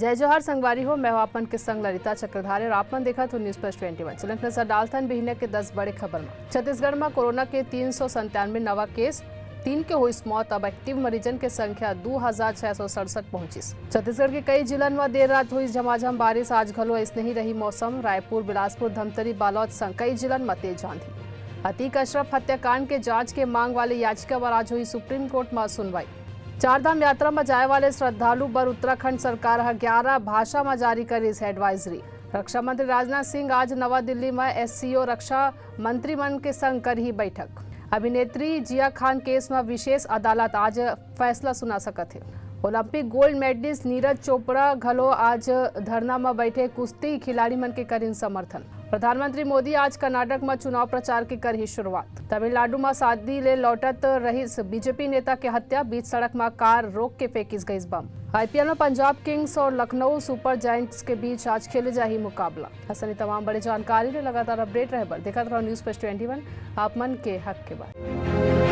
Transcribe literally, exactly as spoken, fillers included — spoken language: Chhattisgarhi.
जय जोहार संगवारी हो, मैं हूं आप मन के संग ललिता चक्रधारी और आप मन देखत हो News Plus twenty one। चलत नजर डालथन बिहनिया के दस बड़े खबर म। छत्तीसगढ़ म कोरोना के तीन सौ संतानवे नवा केस, तीन के होइस मौत, अब एक्टिव मरीजन के संख्या दू हजार छह सौ सड़सठ पहुंचिस। छत्तीसगढ़ के कई जिलन म देर रात होइस झमाझम बारिश, आज घलो अइसने ही रही मौसम। रायपुर, बिलासपुर, धमतरी, बालोद संग कई जिलन म तेज आंधी। अतीक अशरफ हत्याकांड के जांच के मांग वाले याचिका बर आज होही सुप्रीम कोर्ट म सुनवाई। चारधाम यात्रा म जाए वाले श्रद्धालु बर उत्तराखंड सरकार ह ग्यारह भाषा म जारी करिस advisory। रक्षा मंत्री राजनाथ सिंह आज नवा दिल्ली म SCO रक्षा मंत्री मन के संग करही बैठक। अभिनेत्री जिया खान केस म विशेष अदालत आज फैसला सुना सकत हे। Olympic gold medalist Neeraj Chopra घलो आज धरना म बैठे, कुश्ती खिलाड़ी मन के करिन समर्थन। प्रधानमंत्री मोदी आज कर्नाटक म चुनाव प्रचार के करही शुरुआत। तमिलनाडु म शादी ले लौटत रहिस बीजेपी नेता के हत्या, बीच सड़क म कार रोक के फेंकिस गइस बम। IPL म पंजाब किंग्स और लखनऊ सुपर जायंट्स के बीच आज खेले जाही मुकाबला। अइसने तमाम बड़े जानकारी ले लगातार अपडेट रहे बर देखत रहो News Plus twenty one, आप मन के हक के बात।